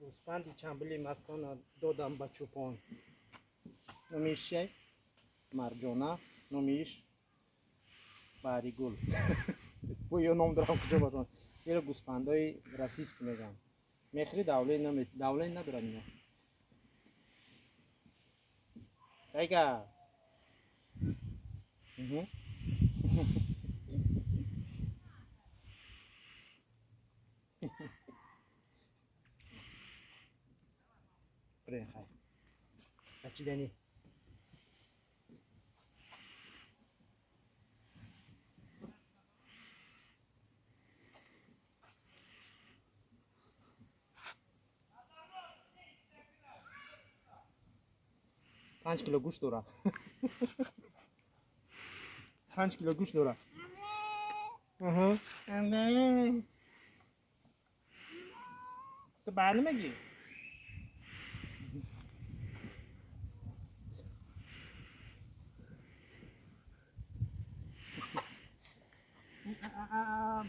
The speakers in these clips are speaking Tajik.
Гӯспанди чамбили мастона додам ба чӯпон. Номи иш чия? Марҷона. Номи иш Баҳригул. Бо ё ном дорам, куҷо батон. Иро гӯспандои российский мегӯям. Мехӯри, давление надорад ино. Тайга. Мгм. Бирен, хай. Бачидани. 5 кило гӯшт дора. 5 кило гӯшт дора. Аҳа. Ту ба намегӣ?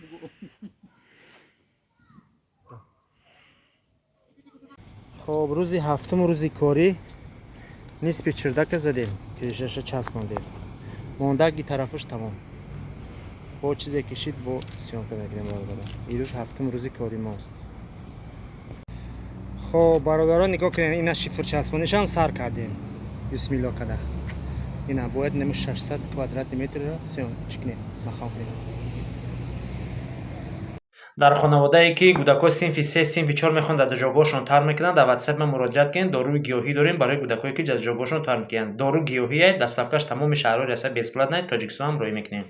Бугӯ. Хоб, рӯзи ҳафтум, рӯзи корӣ, нисфи чердака задем, крышаша часпондем. Мондаги тарафаш тамом. Бо чизе кишид, бо съёмка мекунем, бародарон. Ирӯз ҳафтум рӯзи кори мост. Хоб, бародарон, нигоҳ кунед, ина шифр часпонишам сар кардем. Бисмилло када. Ина бояд неми 600 квадратный метрро съём чӣ кунем, махон кунем. Дар хонаводае, ки кӯдакҳои синфи се, синфи чор мехонанд, дар ҷойгоҳашон тар мекунанд, дар Ватсап ман муроҷиат кунед. Доруи гиёҳӣ дорем барои кӯдакҳое, ки аз ҷойгоҳашон тар мекунанд. Дору гиёҳие, доставкаш тамоми шаҳрҳои Россия бесплатно, Тоҷикистон ҳам роҳӣ мекунем.